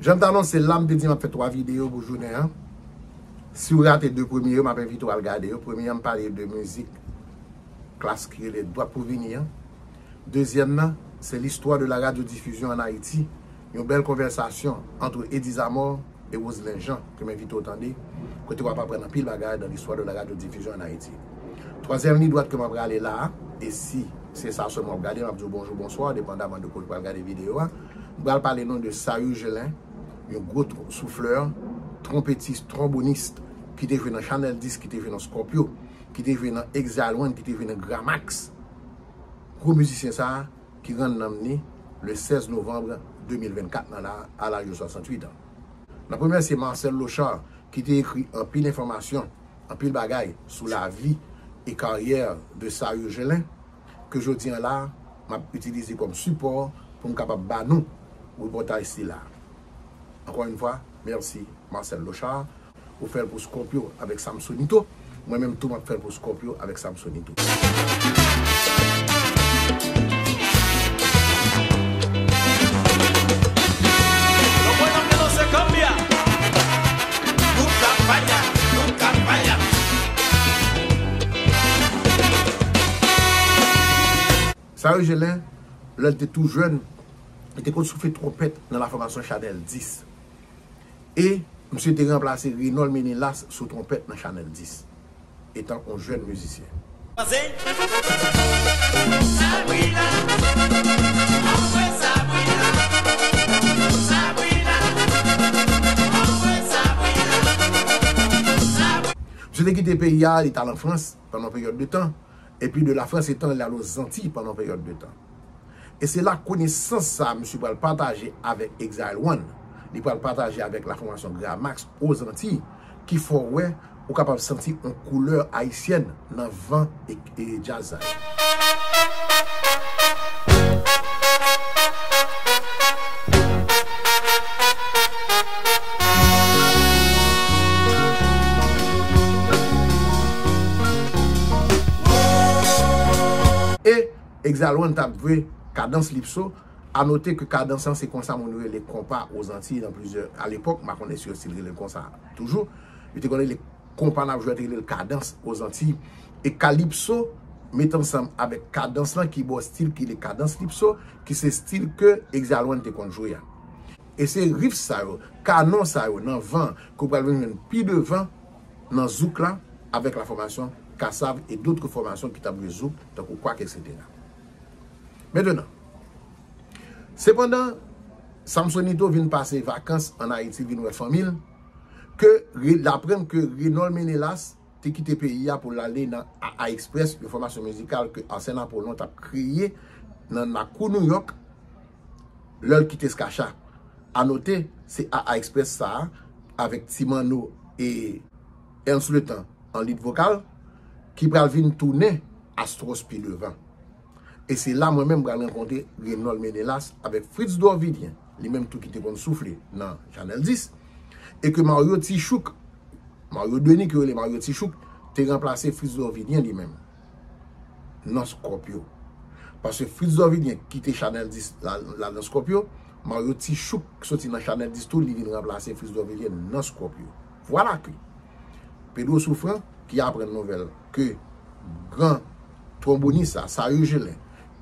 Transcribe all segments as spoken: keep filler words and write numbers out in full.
Jan m t anonse l la, m te di m ap fè twa videyo pou jounen an. Si w rate de premye yo, m ap envite w al gade yo. Premye an, m pale de mizik klas ki rele Dwat pou Vini an. Dezyèm nan, se l'histoire de la radiodifusion en Haïti, yon bèl konvèsasyon ant Eddy Zamor e Roselin Jean, ke m envite w tande, kote w ap aprann anpil bagay dans l'histoire de la radiodifusion en Haïti. Twazyèm liy dwat ke m ap rale la a, e si se sa sèlman w ap gade, m ap di w bonjou, bonswa, depandaman de kote w pral gade videyo a. M pral pale nou de Sayou Gelin, yon gwo tr-, souflè, twonpetis, twonbonis, ki te jwe nan Chanèl dis, ki te jwe nan Scorpio, ki te jwe nan Exile One, ki te jwe nan Gramax. Gwo mizisyen sa a, ki rann nanm ni le sèz novanm de mil vennkat nan la, a laj de swasanntuit an. N ap remèsye Marcel Lochard, ki te ekri anpil enfòmasyon, anpil bagay sou lavi e karyè de Sayou Gelin, ke jodi an la, m ap itilize kòm sipò pou m kapab ba nou repòtaj sila. Ankò yon fwa, mèsi Marcel Lochard. Ou fè l pou Scorpio avèk Samsonito. Mwen menm tou, m ap fè l pou Scorpio avèk Samsonito. Sayou Gelin, lè l te tou jèn, li te konn soufle twonpèt nan la fòmasyon Chanèl dis. E misye te ranplase Renold Menelas sou twonpèt nan Chanèl dis, etan yon jèn mizisyen. Misye te kite peyi a, li t al an Frans pandan yon peryòd de tan, epi de la Frans etan li al Ozantiy pandan yon peryòd de tan. E se la konesans sa a misye pral pataje avèk Exile One. Li pral pataje avèk la fòmasyon Gramax Ozantiy, ki fè w wè ou kapab santi yon koulè ayisyèn nan van e, e djaz sa yo. E Exile One t ap jwe kadans lipso. A note ke kadans lan se konsa moun yo rele konpa Ozantiy nan plizyè, a lepòk, m pa konnen si yo still rele l konsa toujou. Yo te konn rele konpa n ap jwe, yo te rele l kadans Ozantiy. E kalipso met ansanm avèk kadans lan ki ba w stil ki rele kadans lipso, ki se stil ke Exile One te konn jwe a. E se riff sa yo, kanon sa yo nan van ke w pral vin jwenn pi devan nan zouk la avèk la fòmasyon Kassav e dòt fòmasyon ki t ap jwe zouk, tankou Kwak, etsetera. Mentenan, sepandan, Samsonito vin pase vakans ann Ayiti, vin wè fanmi l, ke re-, l aprann ke Renold Menelas te kite peyi a pou l ale nan A A Express, yon fòmasyon mizikal ke Arsène Apollon t ap kreye nan lakou Nouyòk, lè l kite Skacha. A note, se A A Express sa a, avèk Ti Manno e Ernst Letan an lead vokal, ki pral vin tounen Astros pi devan. E se la mwen menm pral rankontre Renold Menelas avèk Fritz Dorvilien, li menm tou ki te konn soufle nan Chanèl dis, e ke Mario Tichouk, Mario Denis, ke yo rele Mario Tichouk, te ranplase Fritz Dorvilien li menm nan Scorpio. Paske Fritz Dorvilien kite Chanèl dis la, la nan Scorpio, Mario Tichouk soti nan Chanèl dis tou, li vin ranplase Fritz Dorvilien nan Scorpio. Vwala ke Pedro Souffrant, ki aprann nouvèl ke gran twonbonis sa, Sayou Gelin,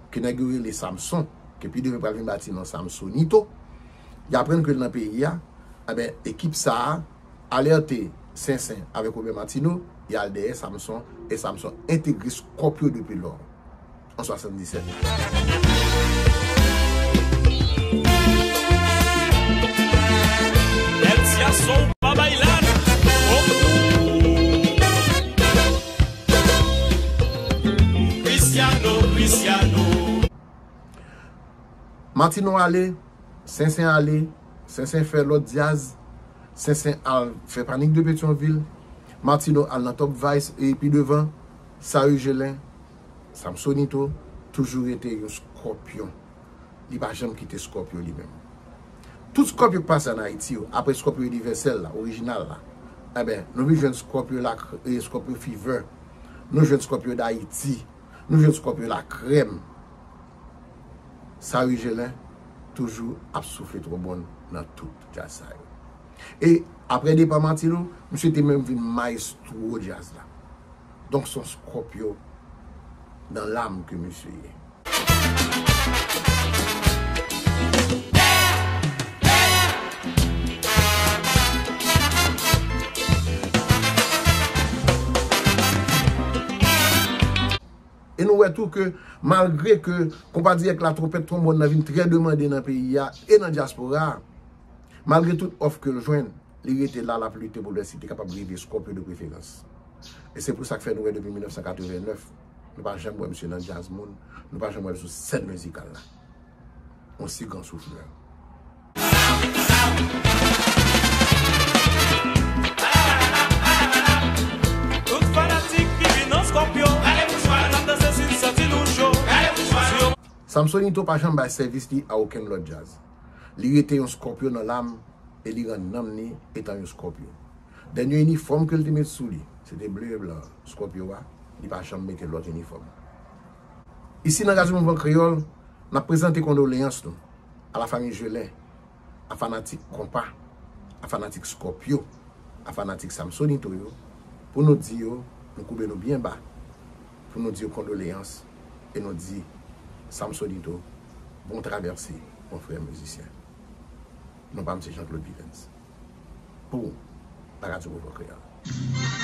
ke nèg yo rele Samson, ke pi devan pral vin bati non Samsonito, y aprann ke l nan peyi a, enben, ekip sa a alète Sensen avèk Robert Martineau, y al dèyè Samson, e Samson entegre Scorpio depi lò, an swasanndisèt. Martineau ale, Sensen ale, Sensen fè lòt djaz, Sensen al fè Panic de Pétion-Ville, Martineau al nan Top Vice, e pi devan, Sayou Gelin, Samsonito, toujou rete yon Scorpion. Li pa janm kite Scorpio li menm. Tout Scorpio k pase ann Ayiti yo, apre Scorpio inivèsèl la, orijinal la, enben, nou vin jwenn Scorpio la, e Scorpio Fever, nou jwenn Scorpio d'Haïti, nou jwenn Scorpio la crème. Sayou Gelin toujou ap soufle twonbòn nan tout djaz sa yo. E apre depa Martino, misye te menm vin mayestwo djaz la. Donk se yon Scorpio nan lam ke misye ye. E nou wè tou ke malgre ke konpa dirèk la, twonpèt twonbòn nan vin trè demande nan peyi a e nan dyaspora a, malgre tout òf ke l jwenn, li rete la, l ap lite pou l wè si te kapab rive Scorpio de preferans. E se pou sa k fè nou wè depi mil nèf san katreven nèf, nou pa janm wè misye nan djaz moun, nou pa janm wè l sou sèn mizikal la. Yon si gran souflè. Tout fanatik ki vin nan Scorpio, n ap danse si santi nou cho. Samsonito pa janm bay sèvis li a okenn lòt djaz. Li rete yon Scorpio nan lam e li rann nanm ni etan yon Scorpio. Dènye inifòm ke l te met sou li, se te ble e blan Scorpio a, li pa janm mete lòt inifòm. Isi nan Radyo Mouvman Kreyòl, n ap prezante kondoleyans nou a la fanmi Gelin, a fanatik konpa, a fanatik Scorpio, a fanatik Samsonito yo, pou nou di yo, nou koube nou byen ba, pou nou di yo kondoleyans, e nou di Samsonito, bon travèse, mon frè mizisyen. Non pa m se Jean Claude Vivens. Pou la Radyo Mouvman Kreyòl.